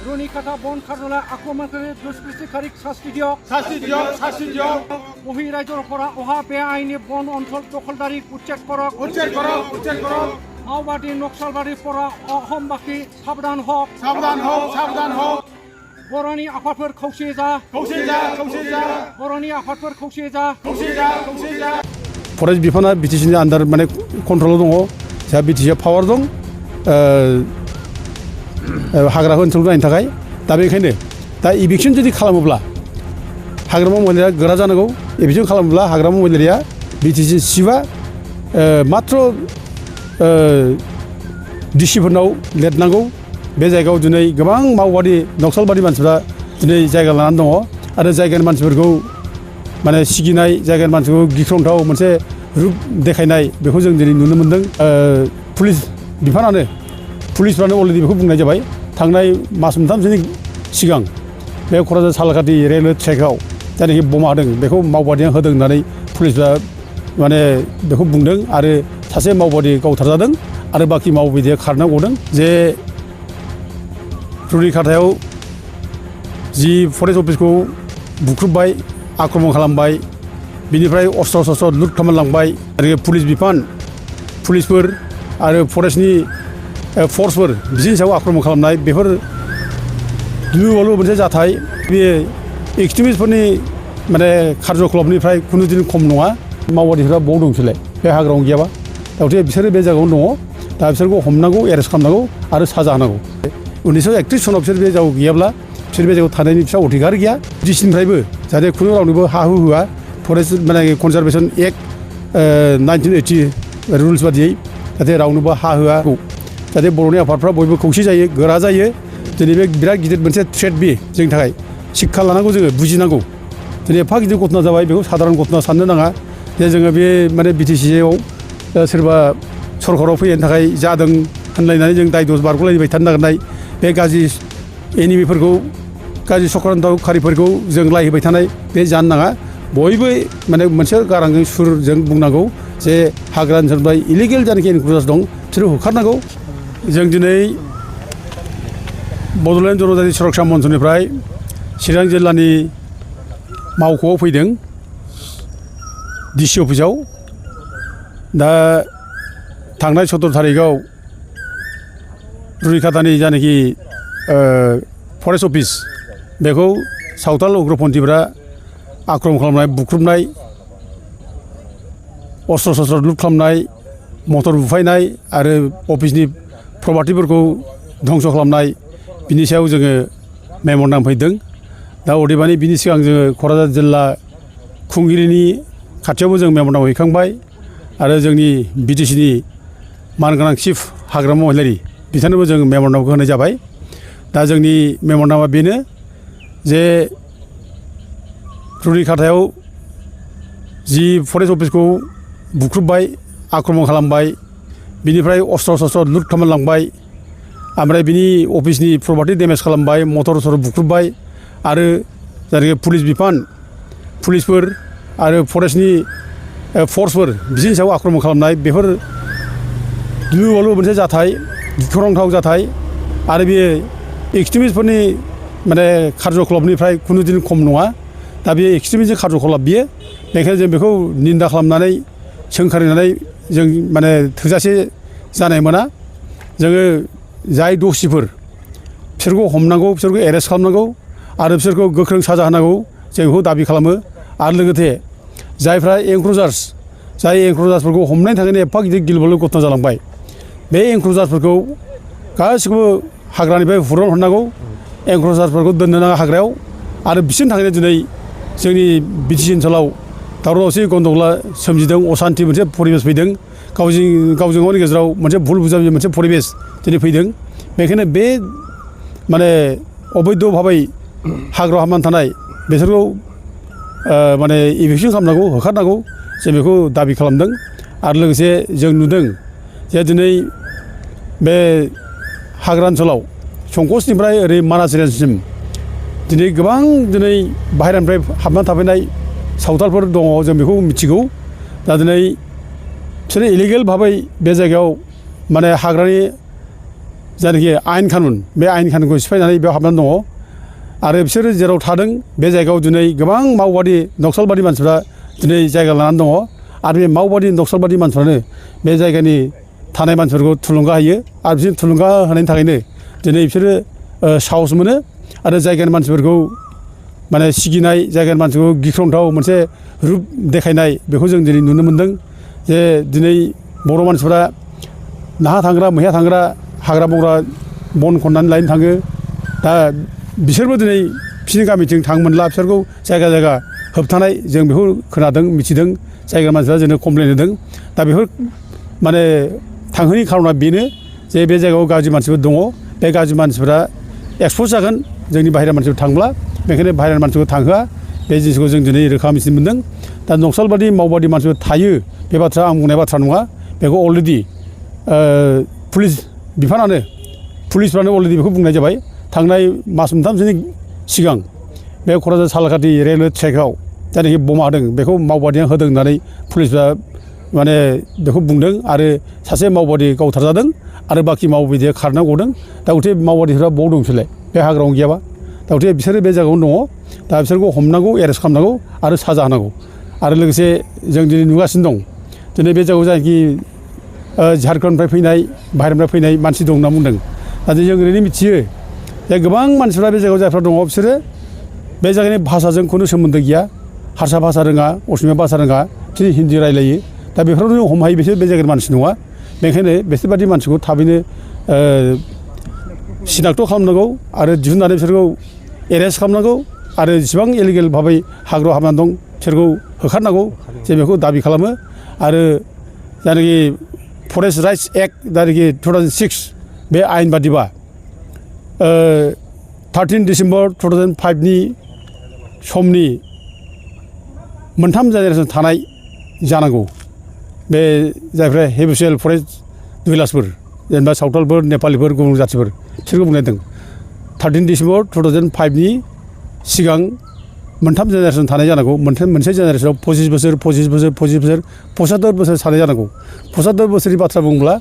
রুনিকাটা বন কাৰ্যালয় আক্ৰমণ কৰি দুষ্কৃতিকাৰীক শাস্তি দিয়ক বহি ৰাজ্যৰ পৰা অহা বেয়া আইনী বন অঞ্চল দখলদাৰীক উচ্ছেদ কৰক মাওবাদী নক্সালবাদীৰ পৰা অসমবাসী সাৱধান হওক बर'नि आफादफोर खौसे जा बर'नि आफादफोर खौसे जा फरेस्ट बिफाना बिटिसिनि आन्डार माने कन्ट्रलाव दङ जोंहा बिटिसिआ पावार दं हाग्राखौ ओनसोलखौ नायनो थाखाय दा बेनिखायनो दा इभिक्सन जुदि खालामोब्ला हाग्रामा महिलारिया गोरा जानांगौ इभिक्सन खालामोब्ला हाग्रामा महिलारिया बिटिसि सिबा मात्र डिसिफोरनाव लिरनांगौ बे जायगायाव दिनै गोबां मावबादि नक्सालबादि मानसिफ्रा दिनै जायगा लानानै दङ आरो जायगानि मानसिफोरखौ माने सिगिनाय जायगानि मानसिखौ गिख्रंथाव मोनसे रुप देखायनाय बेखौ जों दिनै नुनो मोन्दों पुलिस बिफानानो पुलिसफ्रानो अलरेडि बेखौ बुंनाय जाबाय थांनाय मास मोनथामसोनि सिगां बे क'क्राझार सालकाटि रेलवे ट्रेकआव जायनाखि बमा होदों बेखौ मावबादिया होदों होननानै पुलिसफ्रा माने बेखौ बुंदों आरो सासे मावबादि गावथारजादों आरो बाखि मावबादिया खारना गदों जे रुनिकाटायाव जि फरेस्ट अफिसखौ बुख्रुबबाय आक्रमण खालामबाय बिनिफ्राय अस्त्र शस्त्र लुट खालामलांबाय आरो पुलिस बिफान पुलिसफोर आरो फरेस्टनि फर्सफोर बिसिनि सायाव आक्रमण खालामनाय बेफोर गिलु-बालु मोनसे जाथाय बे एक्सट्रिमिस्टफोरनि माने कार्जकलापनिफ्राय खुनु दिन खम नङा मावबादिफोरा बाव दंसैलाय बे हाग्रायाव गैयाबा दाउथे बिसोरो बे जायगायावनो दङ दा बिसोरखौ हमनांगौ एरेस्ट खालामनांगौ आरो साजा होनांगौ 1931 सनाव बिसोर बे जायगायाव गैयाब्ला बिसोर बे जायगायाव थानायनि फिसा अधिकार गैया डिसिनिफ्रायबो जाहाथे खुनु रावनोबो हा हु होआ फरेस्ट माने कनजारभेसन एक्ट 1980 रुल्स बादियै जाहाथे रावनोबो हा होआ जाहाथे बर'नि आफादफ्रा बयबो खौसे जायो गोरा जायो दिनै बे बिराद गिदिर मोनसे थ्रेट बे जोंनि थाखाय शिक्षा लानांगौ जोङो बुजिनांगौ दिनै एफा गिदिर घटना जाबाय बेखौ साधारन घटना साननो नाङा जे जोङो बे माने बिटिसिआव सोरबा सरकाराव फैनो थाखाय जादों होनलायनानै जों दाय दस बारग'लायबाय थानो नागिरनाय बे गाज्रि एनिमिफोरखौ गाज्रि चक्रान्तकारिफोरखौ जों लायहोबाय थानाय बे जानो नाङा बयबो माने मोनसे गारांजों सुरजों बुंनांगौ जे हाग्रा ओनसोलनिफ्राय इलिगेल जानाखि एनक्ल'जार्स दं बिसोरो होखारनांगौ जों दिनै बड'लेण्ड जनजाति सुरक्षा मन्चनिफ्राय चिरां जिल्लानि मावख'आव फैदों डिसि अफिसाव दा थांनाय 17 थारिखआव रुनिकाटानि जानाखि फरेस्ट अफिस बेखौ सावथाल उग्रपन्थिफ्रा आक्रमण खालामनाय बुख्रुबनाय अस्त्र शस्त्र लुट खालामनाय मटर बुफायनाय आरो अफिसनि प्रपार्टिफोरखौ धंस खालामनाय बिनि सायाव जोङो मेम'रेन्डाम फैदों दा अदेबानि बिनि सिगां जोङो क'क्राझार जिल्ला खुंगिरिनि खाथियावबो जों मेम'रेन्डाम हैखांबाय आरो जोंनि बिटिसिनि मानगोनां चिफ हाग्रामा महिलारि बिथांनोबो जों मेम'रेन्डामखौ होनाय जाबाय दा जोंनि मेम'रेन्डामा बेनो जे रुनिकाटायाव जि फरेस्ट अफिसखौ बुख्रुबबाय आक्रमण खालामबाय बिनिफ्राय अस्त्र शस्त्र लुट खालामलांबाय ओमफ्राय बिनि अफिसनि प्रपार्टि डेमेज खालामबाय मटर बुख्रुबबाय आरो जायनाखि पुलिस बिफान पुलिसफोर आरो फरेस्टनि फर्सफोर बिसिनि सायाव आक्रमण खालामनाय बेफोर गिलु-बालु मोनसे जाथाय गिख्रंथाव जाथाय आरो बे एक्सट्रिमिस्टफोरनि माने कार्जकलापनिफ्राय खुनु दिन खम नङा दा बे एक्सट्रिमिस्टनि कार्जकलाप बियो बेनिखायनो जों बेखौ निन्दा खालामनानै सोंखारिनानै जों माने थोजासे जानाय मोना जोङो जाय दसिफोर बिसोरखौ हमनांगौ बिसोरखौ एरेस्ट खालामनांगौ आरो बिसोरखौ गोख्रों साजा होनांगौ जों बेखौ दाबि खालामो आरो लोगोसे जायफ्रा एंक्रजार्सफोरखौ हमनायनि थाखायनो एफा गिदिर गिलु-बालु घटना जालांबाय बे एंक्रजार्सफोरखौ गासिखौबो हाग्रानिफ्राय हुरन हरनांगौ एंक्रजार्सफोरखौ दोननो नाङा हाग्रायाव आरो बिसोरनि थाखायनो दिनै जोंनि बिटिसि ओनसोलाव दावराव-दावसि गन्दगला सोमजिदों असान्ति मोनसे परिबेस फैदों गावजों गावनि गेजेराव मोनसे भुल बुजाबुजि मोनसे परिबेस दिनै फैदों बेनिखायनो बे माने अबैध भाबै हाग्रायाव हाबनानै थानाय बिसोरखौ माने इभिक्सन खालामनांगौ होखारनांगौ जों बेखौ दाबि खालामदों आरो लोगोसे जों नुदों जे दिनै बे हाग्रा ओनसोलाव संकसनिफ्राय ओरै मानास रेन्जसिम दिनै गोबां दिनै बाहेरानिफ्राय हाबनानै थाफैनाय सावथालफोर दङ जों बेखौ मिथिगौ दा दिनै बिसोरो इलिगेल भाबै बे जायगायाव माने हाग्रानि जायनाखि आयेन कानुन बे आयेन कानुनखौ सिफायनानै बेयाव हाबनानै दङ आरो बिसोरो जेराव थादों बे जायगायाव दिनै गोबां मावबादि नक्सालबादि मानसिफ्रा दिनै जायगा लानानै दङ आरो बे मावबादि नक्सालबादि मानसिफ्रानो बे जायगानि थानाय मानसिफोरखौ थुलुंगा होयो आरो बिसोर थुलुंगा होनायनि थाखायनो दिनै बिसोरो साहस मोनो आरो जायगानि मानसिफोरखौ माने सिगिनाय जायगानि मानसिखौ गिख्रंथाव मोनसे रुप देखायनाय बेखौ जों दिनै नुनो मोन्दों जे दिनै बर' मानसिफ्रा नाहा थांग्रा मैहा थांग्रा हाग्रा बंग्रा बन खननानै लायनो थाङो दा बिसोरबो दिनै बिसोरनि गामिथिं थांनो मोनला बिसोरखौ जायगा जायगा होबथानाय जों बेखौ खोनादों मिथिदों जायगा मानसिफ्रा जोंनो कमप्लेन होदों दा बेफोर माने थांहोयैनि खारना बेनो जे बे जायगायाव गाज्रि मानसिफोर दङ बे गाज्रि मानसिफोरा एक्सप'ज जागोन जोंनि बाहेरा मानसिफोर थांब्ला बेखायनो बाहेरानि मानसिखौ थांहोआ बे जिनिसखौ जों दिनै रोखा मिथिनो मोन्दों दा नक्सालबादि मावबादि मानसिफोर थायो बे बाथ्रा आं बुंनाय बाथ्रा नङा बेखौ अलरेडि पुलिस बिफानानो पुलिसफ्रानो अलरेडि बेखौ बुंनाय जाबाय थांनाय मास मोनथामसोनि सिगां बे क'क्राझार सालाकाटि रेलवे ट्रेकआव जायनाखि बमा होदों बेखौ मावबादिया होदों होननानै पुलिसफ्रा माने बेखौ बुंदों आरो सासे मावबादि गावथारजादों आरो बाखि मावबादिया खारना गदों दा गथे मावबादिफ्रा बाव दं बिसोरलाय बे हाग्रायावनो गैयाबा दा गथे बिसोरो बे जायगायावनो दङ दा बिसोरखौ हमनांगौ एरेस्ट खालामनांगौ आरो साजा होनांगौ आरो लोगोसे जों दिनै नुगासिनो दं दिनै बे जायगायाव जायनाखि झारखन्डनिफ्राय फैनाय बाहेरनिफ्राय फैनाय मानसि दं होनना बुंदों नाथाय जों ओरैनो मिथियो जे गोबां मानसिफ्रा बे जायगायाव जायफ्रा दङ बिसोरो बे जायगानि भाषाजों खुनु सोमोन्दो गैया हारसा भाषा रोङा असमिया भाषा रोङा बिसोर हिन्दी रायलायो दा बेफोरावनो हमहायो बिसोर बे जायगानि मानसि नङा बेनिखायनो बिसोरबादि मानसिखौ थाबैनो सिनाक्ट खालामनांगौ आरो दिहुननानै बिसोरखौ एरेस्ट खालामनांगौ आरो जेसेबां इलिगेल भाबै हाग्रायाव हाबनानै दं बिसोरखौ होखारनांगौ जों बेखौ दाबि खालामो आरो जायनाखि फरेस्ट राइट्स एक्ट जायनाखि 2006 बे आयेन बादिबा 13 डिसेम्बर 2005नि समनि मोनथाम जेनेरेसन थानाय जानांगौ बे जायफ्रा हेबिचुयेल फरेस्ट दुइलार्सफोर जेनेबा सावथालफोर नेपालिफोर गुबुन जाथिफोर बिसोरखौ बुंनाय जादों 13 डिसेम्बर 2005नि सिगां मोनथाम जेनेरेसन थानाय जानांगौ मोनसे जेनेरेसनाव 25 बोसोर 75 बोसोर थानाय जानांगौ 75 बोसोरनि बाथ्रा बुङोब्ला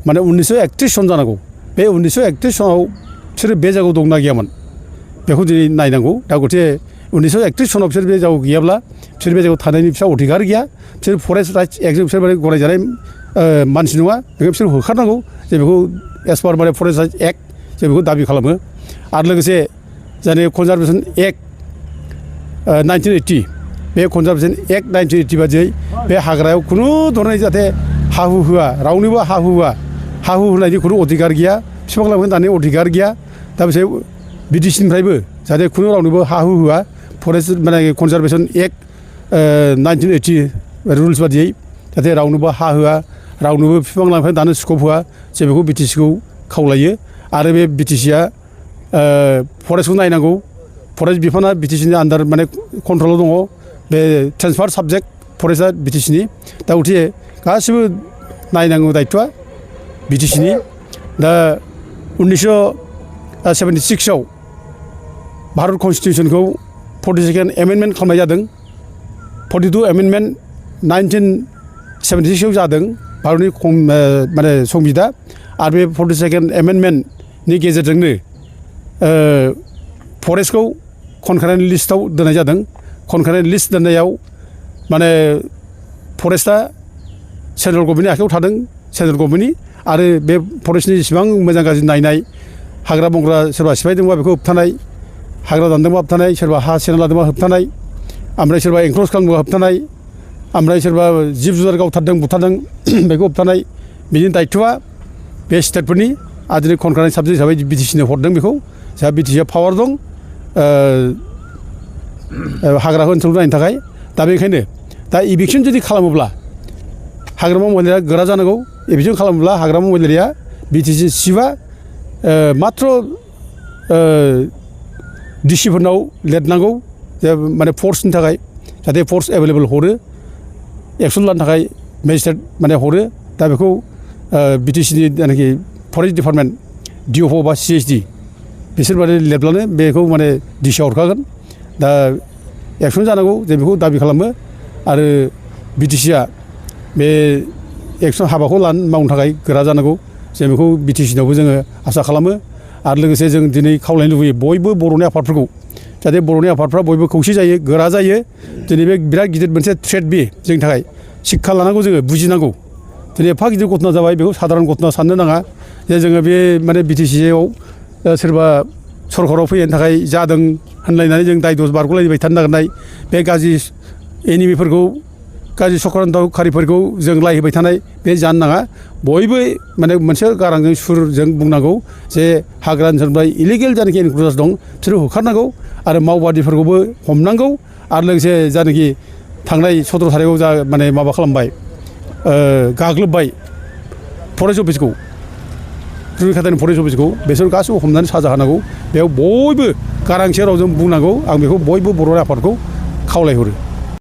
माने 1931 सन जानांगौ बे 1931 सनाव बिसोरो बे जायगायाव दंना गैयामोन बेखौ दिनै नायनांगौ दा गथे 1931 सनाव बिसोर बे जायगायाव गैयाब्ला बिसोर बे जायगायाव थानायनि बिसोर अधिकार गैया बिसोर फरेस्ट राइट्स एक्टजों बिसोर माने गनायजानाय मानसि नङा बेखौ बिसोर होखारनांगौ जे बेखौ एस पार माने फरेस्ट राइट्स एक्ट जों बेखौ दाबि खालामो आरो लोगोसे जायनि कनजारभेसन एक्ट 1980 बे कनजारभेसन एक्ट 1980 बादियै बे हाग्रायाव खुनु धरनै जाहाथे हा हु होआ रावनोबो हा हु होनायनि खुनु अधिकार गैया बिफां लाइफां दाननायनि अधिकार गैया दा बिसोर बिटिसिनिफ्रायबो जाहाथे खुनु रावनोबो हा हु होआ फरेस्ट माने कनजारभेसन एक्ट 1980 रुल्स बादियै जाहाथे रावनोबो हा होआ रावनोबो बिफां लाइफां दानो स्कप होआ जों बेखौ बिटिसिखौ खावलायो आरो बे बिटिसिया फरेस्टखौ नायनांगौ फरेस्ट बिफाना बिटिसिनि आन्दार माने कन्ट्रलाव दङ बे ट्रेन्सफार साबजेक्ट फरेस्टआ बिटिसिनि दा गथिखे गासिबो नायनांगौ दायथ'आ बिटिसिनि दा 1976 आव भारत कनस्टिटिउसनखौ 42nd एमेन्डमेन्ट खालामनाय जादों 42 एमेन्डमेन्ट 1976 आव जादों भारतनि माने संबिदा आरो बे 42nd एमेन्डमेन्टनि गेजेरजोंनो फरेस्टखौ कनकारेन्ट लिस्टआव दोननाय जादों कनकारेन्ट लिस्ट दोननायाव माने फरेस्टआ सेन्ट्रेल गभर्नमेन्टनि आखायाव थादों सेन्ट्रेल गभर्नमेन्टनि आरो बे फरेस्टनि जेसेबां मोजां गाज्रि नायनाय हाग्रा बंग्रा सोरबा सिफायदोंबा बेखौ होबथानाय हाग्रा दानदोंबा होबथानाय सोरबा हा सेना लादोंबा होबथानाय ओमफ्राय सोरबा एनक्ल'ज खालामोबा होबथानाय ओमफ्राय सोरबा जिब जुनार गावथारदों बुथारदों बेखौ होबथानाय बिनि दायथ'आ बे स्टेटफोरनि आरो दिनै कनकारेन्ट साबजेक्ट हिसाबै बिटिसिनो हरदों बेखौ जोंहा बिटिसिआ पावार दं हाग्राखौ ओनसोलखौ नायनो थाखाय दा बेनिखायनो दा इभिकसन जुदि खालामोब्ला हाग्रामा महिलारिया गोरा जानांगौ इभिकसन खालामोब्ला हाग्रामा महिलारिया बिटिसि सिबा माथ्र डिसिफोरनाव लिरनांगौ जे माने फर्सनि थाखाय जाहाथे फर्स एभेलेबल हरो एक्सन लानो थाखाय मेजिस्ट्रेट माने हरो दा बेखौ बिटिसिनि जायनाखि फरेस्ट डिपार्टमेन्ट डिअफ बा सिएसडि बिसोर माने लिरब्लानो बेखौ माने डिसिआ हरखागोन दा एक्सन जानांगौ जों बेखौ दाबि खालामो आरो बिटिसिआ बे एक्सन हाबाखौ मावनो थाखाय गोरा जानांगौ जों बेखौ BTC-नावबो जोङो आसा खालामो आरो लोगोसे जों दिनै खावलायनो लुबैयो बयबो बर'नि आफादफोरखौ जाहाथे बर'नि आफादफ्रा बयबो खौसे जायो गोरा जायो दिनै बे बिराद गिदिर मोनसे थ्रेट बे जोंनि थाखाय शिक्षा लानांगौ जोङो बुजिनांगौ दिनै एफा गिदिर घटना जाबाय बेखौ साधारन घटना साननो नाङा जे जोङो बे माने BTC-आव सोरबा सरकाराव फैनो थाखाय जादों होनलायनानै जों दाय दस बारग'लायबाय थानो नागिरनाय बे गाज्रि एनिमिफोरखौ गाज्रि चक्रान्तकारिफोरखौ जों लायहोबाय थानाय बे जानो नाङा बयबो माने मोनसे गारांजों सुरजों बुंनांगौ जे हाग्रा ओनसोलनिफ्राय इलिगेल जानाखि एनक्ल'जार्स दं बिसोरो होखारनांगौ आरो मावबादिफोरखौबो हमनांगौ आरो लोगोसे जानाखि थांनाय 17 थारिखआव जा माने माबा खालामबाय गाग्लोबबाय फरेस्ट अफिसखौ रुनिखातानि फरेस्ट अफिसखौ बिसोर गासैबो हमनानै साजा होनांगौ बेयाव बयबो गारांसे रावजों बुंनांगौ आं बेखौ बयबो बर' आफादखौ खावलायहरो